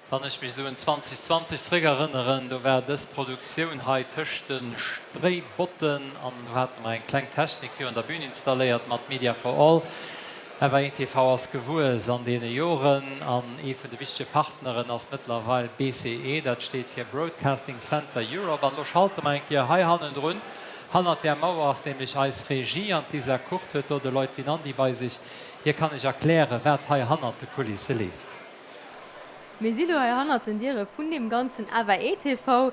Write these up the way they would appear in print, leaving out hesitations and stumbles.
Wann ech mech esou un 2020 zréckerënneren, do war dës Produktioun hei tëscht de Stréibotten an do hate mer eng kleng Technik virun der Bühn installéiert mat Media for All. FA TV ass gewuess an deene Joren an ee vun de wichtege Partneren ass mëttlerweil BCE, dat steet fir Broadcasting Center Europe. An elo schalte mer eng Kéier hei hannendrun. Hannert där Mauer ass nämlech eis Regie an d'Lisa Kurt huet do de Lloyd Winandy bei sech. Hie kann iech erklären, wat hei hannert de Kulisse leeft. Mir si lo hei hannert den Diere vun deem ganzen AWE TV.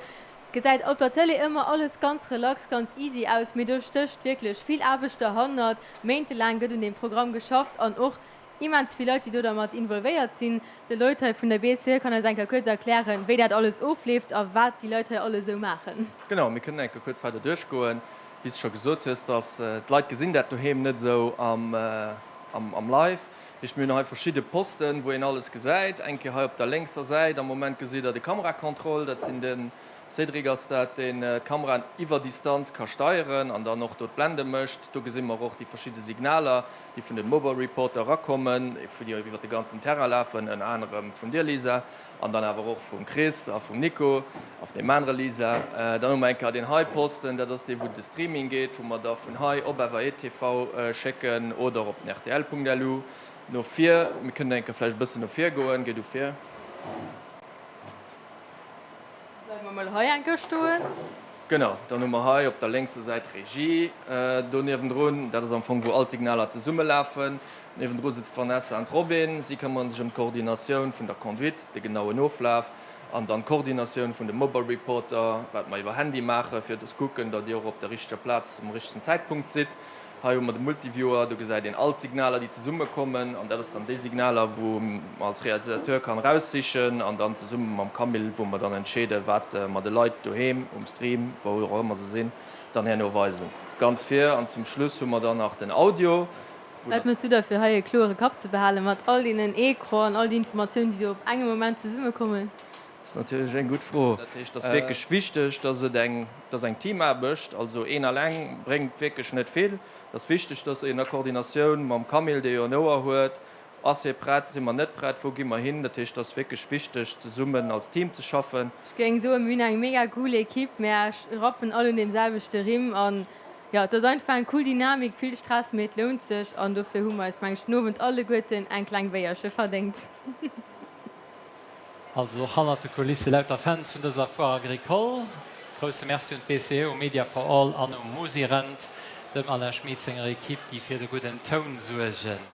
Gesäit op der Tëlee ëmmer alles ganz relax, ganz easy aus, mee do stécht wierklech vill Aarbecht derhannert. Méintelaang gëtt un deem Programm geschafft an och immens vill Leit, déi do dermat involvéiert sinn. De Lloyd hei vun der BCE kann eis eng Kéier kuerz erklären, wéi dat alles ofleeft a wat déi Leit hei alles esou maachen. Genau, mir kënnen eng Kéier kuerz hei derduerchgoen. Wéi s de scho gesot hues, dass d'Leit gesinn dat doheem net esou am Live. Heescht, mir hunn hei verschidde Posten, wou een alles gesäit. Eng Kéier hei op der lénkser Säit am Moment gesitt Der de Kameracontrôle. Dat sinn de Cédric ass dat, deen d'Kameraen iwwer Distanz ka steieren an dann och do d'Blende mécht. Do gesi mer och déi verschidde Signaler, déi vun de Mobile Reporter erakommen, déi iwwer de ganzen Terrain lafen, ënner anerem vun dir, Lisa, an dann awer och vum Chris a vum Nico a vun deem anere Lisa. Dann hu mer eng Kéier deen hei Posten, dat ass dee wou de Streaming geet, wou mer da vun hei op FAE-TV schécken oder op den rtl.lu no vir. Mir kënnen eng Kéier vläicht e bëssen no vir goen. Géi du vir. Bleiwe mer mol hei eng Kéier stoen. Genau, dann hu mer hei op der lénkser Säit d'Regie do niewendrun. Dat ass am Fong wou all d'Signaler zesummelafen. Niewendru sëtzt d'Vanessa an d'Robin. Si këmmere sech ëm d'Koordinatioun vun der Conduite, de genauen Oflaf an dann d'Koordinatioun vun de Mobile Reporter, wat mer iwwer Handy maachen, fir ze kucken, datt Dir och op der richteger Plaz zum richtegen Zäitpunkt sidd. Hei hu mer de Multiviewer, do gesäit een all d'Signaler, déi zesummekommen an dat ass dann déi Signaler, wou mer als Realisateur kann eraussichen an dann zesumme mam Camille, wou mer dann entscheeden, wat mer de Leit doheem um Stream, wou och ëmmer se sinn, dann herno weisen. Ganz vir an zum Schluss hu mer dann nach den Audio. Wat mëss du da fir hei e kloere Kapp ze behalen mat all deenen Ecran an all déi Informatiounen, déi do op engem Moment zesummekommen? Dat ass natierlech eng gutt Fro. Dat heescht, et ass wierklech wichteg, dass et eng, et ass eng Teamaarbecht, also een alleng bréngt wierklech net vill. Et ass wichteg, dass een a Koordinatioun mam Camille, dee jo en Ouer huet, ass hie prett, si mer net prett, wou gi mer hin? Dat heescht, et ass wierklech wichteg, zesummen als Team ze schaffen. Ech géing soen, mir hunn eng mega cool Equipe, mär rappen all un deem selwechte Rimm an Jo, et ass einfach eng cool Dynamik, vill Stress, mee et lount sech an dofir hu mer eis, meng ech, den Owend alleguerten eng kleng Béierche verdéngt. Also och hannert de Kulisse lauter Fans vun dëser Foire Agricole. Grousse Merci un d'BCE, u Media for All an u Musirent, dem Alain Schmit senger Equipe, déi fir de gudden Toun suergen.